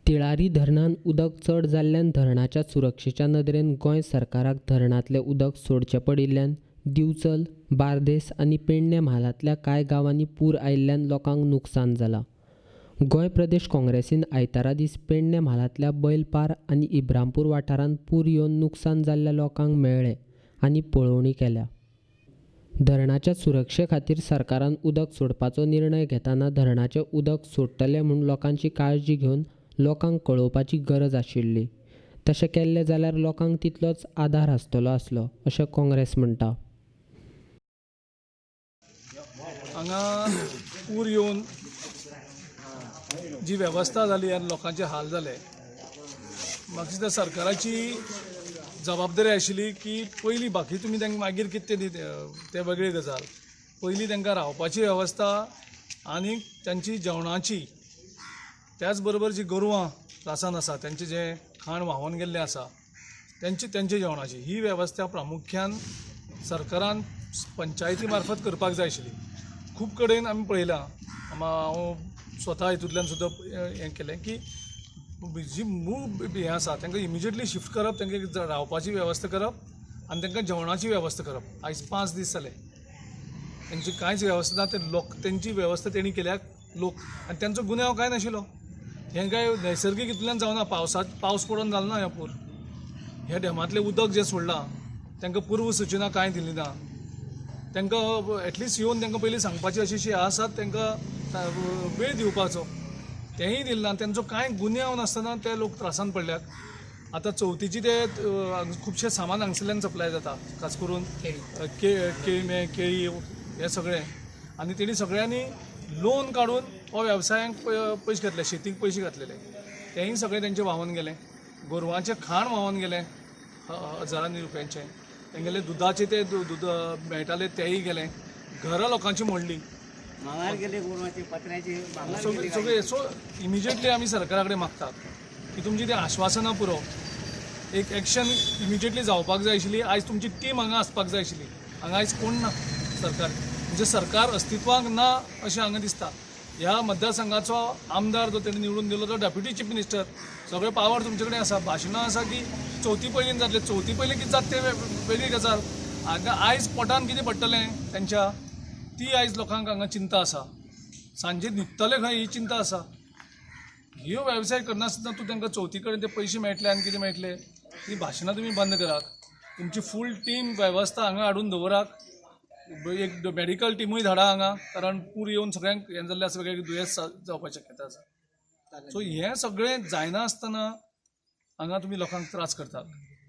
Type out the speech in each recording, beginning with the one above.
तिळारी धरणांत उदक चड जाल्ल्यान धरणाच्या सुरक्षेच्या नदरेन गोंय सरकाराक धरणांतलें उदक सोडचें पडिल्ल्यान दिवचल, बार्देस आनी पेडणें म्हालांतल्या कांय गांवांनी पूर आयिल्ल्यान लोकांक नुकसान जालां. गोंय प्रदेश काँग्रेसीन आयतारा दीस पेडणें म्हालांतल्या बैलपार आनी इब्रामपूर वाठारांत पूर येवन नुकसान जाल्ल्या लोकांक मेळ्ळे आनी पळोवणी केल्या. धरणाच्या सुरक्षे खातीर सरकारान उदक सोडपाचो निर्णय घेतना धरणाचें उदक सोडटले म्हूण लोकांची काळजी घेवन लोकांक कळोवपाची गरज आशिल्ली. तशें केल्लें जाल्यार लोकांक तितलोच आदार आसतलो आसलो अशें काँग्रेस म्हणटा. हांगा पूर येवन जी वेवस्था जाली आनी लोकांचे हाल जाले, म्हाका दिसता सरकाराची जबाबदारी आशिल्ली की पयलीं बाकी तुमी तांकां मागीर कितें तें तें वेगळी गजाल, पयलीं तांकां रावपाची वेवस्था आनी तांची जेवणाची, त्याच बरोबर जी गोरवां त्रासान आसा तेंचें जें खाण व्हांवोन गेल्लें आसा तेंचे तेंचे जेवणाची ही वेवस्था प्रामुख्यान सरकारान पंचायती मार्फत करपाक जाय आशिल्ली. खूब कडेन आमी पळयलां, हांव स्वता हितूंतल्यान सुद्दां हें केलें की जी मूळ हें आसा तांकां इमिजिएटली शिफ्ट करप, तांकां रावपाची वेवस्था करप आनी तांकां जेवणाची वेवस्था करप. आयज 5 दीस जाले तेंची कांयच वेवस्था ना. ते लोक तेंची वेवस्था तेणी केल्या लोक, आनी तेंचो गुन्यांव कांय नाशिल्लो. हें काय नैसर्गीक इतल्यान जावना, पावस पडोन जालो ना हें पूर. ह्या डॅमांतलें उदक जें सोडलां तांकां पूर्व सुचना कांय दिली ना. तांकां एटलिस्ट येवन तांकां पयलीं सांगपाची अशी अशी आसात, तांकां वेळ दिवपाचो तेंय दिलें ना. तेंचो कांय गुन्यांव नासतना ते लोक त्रासान पडल्यात. आतां चवथीची ते खुबशें सामान हांगसरल्यान सप्लाय जाता, खास करून केळमे, केळी हें सगळें, आनी तेणी सगळ्यांनी लोन काडून हो वेवसायांक पयशे घातले, शेतीक पयशे घातलेले, तेंय सगळें तेंचें व्हांवन गेलें. गोरवांचें खाण व्हांवन गेलें हजारांनी रुपयांचें, तेंगेले दुदाचें ते दूद मेळटालें तेंय गेलें, घरां लोकांची मोडलीं, सगळें. सो इमिजिएटली आमी सरकारा कडेन मागतात की तुमची तें आश्वासनां पुरो, एक एक्शन इमिजिएटली जावपाक जाय आशिल्ली. आयज तुमची टीम हांगा आसपाक जाय आशिल्ली, हांगा आयज कोण ना. सरकार म्हणजे सरकार अस्तित्वाक ना अशें हांगा दिसता. ह्या मतदारसंघाचो आमदार जो तेणी निवडून दिलो तो डेप्युटी चीफ मिनिस्टर, सगळे पावर तुमचे कडेन आसा. भाशणां आसा की चवथी पयलीं जातले, चवथी पयलीं कितें जाता तें वेगळी गजाल. हांगा आयज पोटान कितें पडटलें तेंच्या ती आयज लोकांक हांगा चिंता आसा. सांजे न्हिदतले खंय ही चिंता आसा. ह्यो वेवसाय करनासतना तूं तांकां चवथी कडेन ते पयशे मेळटले आनी कितें मेळटले ती भाशणां तुमी बंद करात. तुमची फूल टीम वेवस्था हांगा हाडून दवरात. एक मेडिकल टिमूय धाडा हांगा, कारण पूर येवन सगळ्यांक हें जाल्लें आसा, वेगवेगळे दुयेंस जावपाची शक्यता आसा. सो हें सगळें जायना आसतना हांगा तुमी लोकांक त्रास करतात.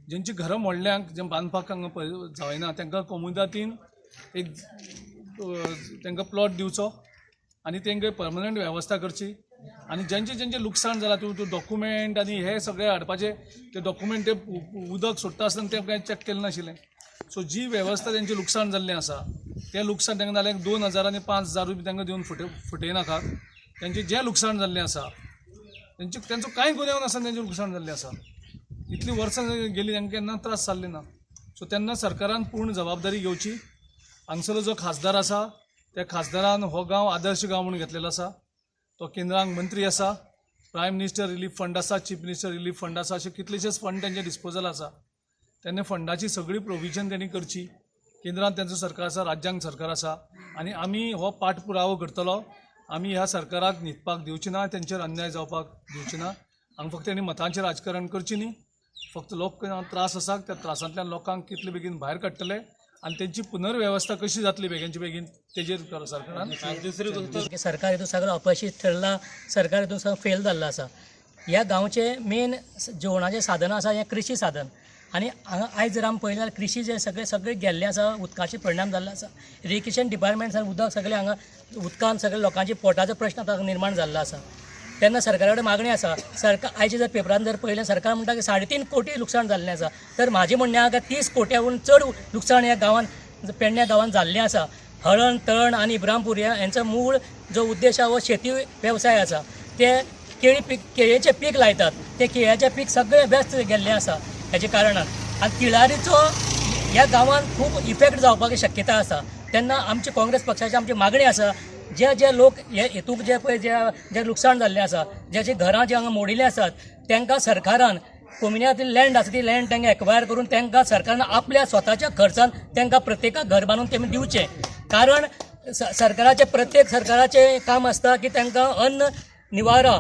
जेंची घरां मोडल्यांक, जे बांदपाक हांगा जायना तांकां कोमुनिदादीन एक तांकां प्लॉट दिवचो आनी तांकां परमनंट वेवस्था करची. आनी जेंचें जेंचें लुकसाण जालां तूं डॉक्युमेंट आनी हे सगळे हाडपाचे, ते डॉक्युमेंट ते उदक सोडटा आसतना तें कांय चॅक केलें नाशिल्लें. सो जी वेवस्था तेंचें लुकसाण जाल्लें आसा तें लुकसाण तांकां नाल्यार 2000 आनी 5000 रुपया तांकां दिवन फटयनाकात. तेंचें जें लुकसाण जाल्लें आसा तेंचें तेंचो कांय गुन्यांव नासतना तेंचें लुकसाण जाल्लें आसा. इतलीं वर्सां गेलीं तांकां केन्ना त्रास जाल्ले ना. सो तेन्ना सरकारान पूर्ण जबाबदारी घेवची. हांगसरलो जो खासदार आसा त्या खासदारान हो गांव आदर्श गांव म्हणून घेतलेलो आसा. तो केंद्रांक मंत्री आसा, प्रायम मिनिस्टर रिलीफ फंड आसा, चीफ मिनिस्टर रिलीफ फंड आसा, अशे कितलेशेच फंड तेंचे डिस्पोजल आसा. तेन्ना फंडाची सगळी प्रोविजन तेणी करची. केंद्रांत तेंचो सरकार आसा, राज्यांक सरकार आसा, आनी आमी हो पाठपुरावो करतलो. आमी ह्या सरकाराक न्हिदपाक दिवची ना, तेंचेर अन्याय जावपाक दिवची ना. हांगा फक्त तेणी मतांचें राजकारण करचें न्ही, फक्त लोक त्रास आसा त्या त्रासांतल्यान लोकांक कितले बेगीन भायर काडटले आनी तेंची पुनर्वेवस्था कशी जातली बेगीनचे बेगीन तेजेर सरकारान. दुसरी गोश्ट, सरकार हितून सगळो अपयशी ठरला, सरकार हितून सगळो फेल जाल्लो आसा. ह्या गांवचें मेन जेवणाचें साधन आसा हें कृशी साधन, आनी हांगा आयज जर आमी पळयलें जाल्यार कृशी जे सगळे सगळे गेल्ले आसा, उदकाचे परिणाम जाल्ले आसा. इरिगेशन डिपार्टमेंट सर उदक सगळें हांगा उदकान सगळे लोकांचे पोटाचो प्रश्न आतां निर्माण जाल्लो आसा. तेन्ना सरकारा कडेन मागणी आसा, सरकार आयचे जर पेपरान जर पळयलें सरकार म्हणटा की 3.5 कोटी लुकसाण जाल्लें आसा, तर म्हाजें म्हणणें आहा की 30 कोट्याहून चड लुकसाण ह्या गांवान पेडण्या गांवान जाल्लें आसा. हळण, तळण आनी इब्रामपूर ह्यांचो मूळ जो उद्देश आहा हो शेती वेवसाय आसा. ते केळी पीक, केळयेचें पीक लायतात, ते केळ्याचें पीक सगळें व्यस्त गेल्लें आसा हेच्या कारणान. आनी तिळारीचो ह्या गांवान खूब इफेक्ट जावपाची शक्यता आसा. तेन्ना आमचे काँग्रेस पक्षाची आमची मागणी आसा, जे जे लोक हे हेतूक जे पळय जे जे लुकसाण जाल्लें आसा, जे घरां जे हांगा मोडिल्लीं आसात, तांकां सरकारान कोमिन्यातील लँड आसा ती लँड तांकां एक्वायर करून तांकां सरकारान आपल्या स्वताच्या खर्चान तांकां प्रत्येकाक घर बांदून तेमी दिवचें. कारण सरकाराचें, प्रत्येक सरकाराचें काम आसता की तांकां अन्न निवारा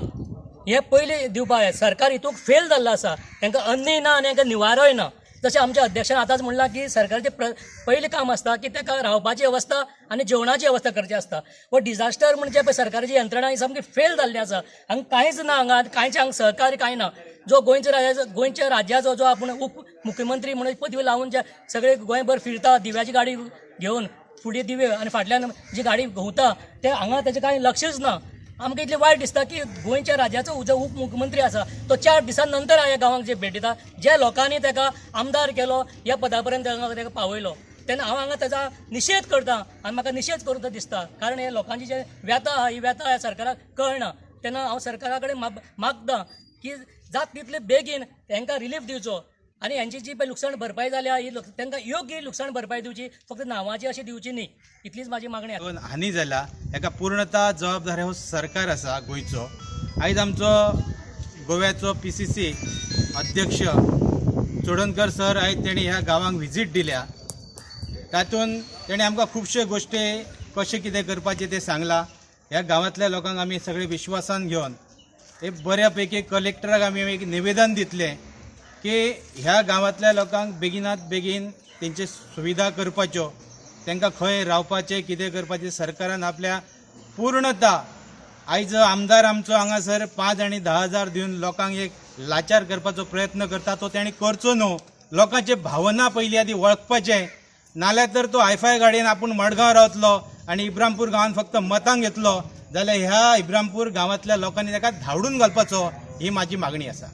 हें पयलीं दिवपाक जाय. सरकार हितूंक फेल जाल्लो आसा, तांकां अन्नय ना आनी तांकां निवारोय ना. जशें आमच्या अध्यक्षान आतांच म्हणलां की सरकाराचें पयलें काम आसता की ताका रावपाची वेवस्था आनी जेवणाची वेवस्था करची आसता. हो डिजास्टर म्हणजे पळय सरकाराची यंत्रणा ही सामकी फेल जाल्ली आसा. हांगा कांयच ना, हांगा कांयच हांगा सहकार्य कांय ना. जो गोंयच्या राज्याचो, गोंयच्या राज्याचो जो आपूण उप मुख्यमंत्री म्हणून पदवी लावन जे सगळे गोंयभर फिरता दिव्याची गाडी घेवन, फुडें दिवे आनी फाटल्यान जी गाडी घुंवता, ते हांगा तेजें कांय लक्षच ना. आमकां इतलें वायट दिसता की गोंयच्या राज्याचो जो उप मुख्यमंत्री आसा तो 4 दिसां नंतर ह्या गांवांक जे भेट दिता, ज्या लोकांनी ताका आमदार केलो, ह्या पदा पर्यंत ताका पावयलो. तेन्ना हांव हांगा ताचा निशेध करता आनी म्हाका निशेध करूं तो दिसता, कारण हे लोकांची जे व्यथा आहा ही व्यथा ह्या सरकाराक कळना. तेन्ना हांव सरकारा कडेन मागता की जात तितले बेगीन तांकां रिलीफ दिवचो आनी हेंची जी पळय लुकसाण भरपाय जाल्या ही तांकां योग्य लुकसाण भरपाय दिवची, फक्त नांवाची अशी दिवची न्ही, इतलीच म्हाजी मागणी आसा. हानी जाला हेका पूर्णता जबाबदार हो सरकार आसा गोंयचो. आयज आमचो गोव्याचो PCC अध्यक्ष चोडणकर सर आयज तेणी ह्या गांवांक विजीट दिल्या. तातूंत तेणी आमकां खुबश्यो गोश्टी कशें कितें करपाचें तें सांगलां. ह्या गांवांतल्या लोकांक आमी सगळे विश्वासान घेवन एक बऱ्या पैकी कलेक्टराक आमी एक निवेदन दितलें की ह्या गांवांतल्या लोकांक बेगिनात बेगीन तेंची सुविधा करपाच्यो, तांकां खंय रावपाचें कितें करपाचें सरकारान आपल्या पूर्णता. आयज आमदार आमचो हांगासर 5 आनी 10 हजार दिवन लोकांक एक लाचार करपाचो प्रयत्न करता, तो तेणी करचो न्हू. लोकांचे भावना पयलीं आदी वळखपाचें, नाल्यार तर तो हायफाय गाडयेन आपूण मडगांव रावतलो आनी इब्रामपूर गांवांत फक्त मतां घेतलो जाल्यार ह्या इब्रामपूर गांवांतल्या लोकांनी ताका धांवडून घालपाचो, ही म्हाजी मागणी आसा.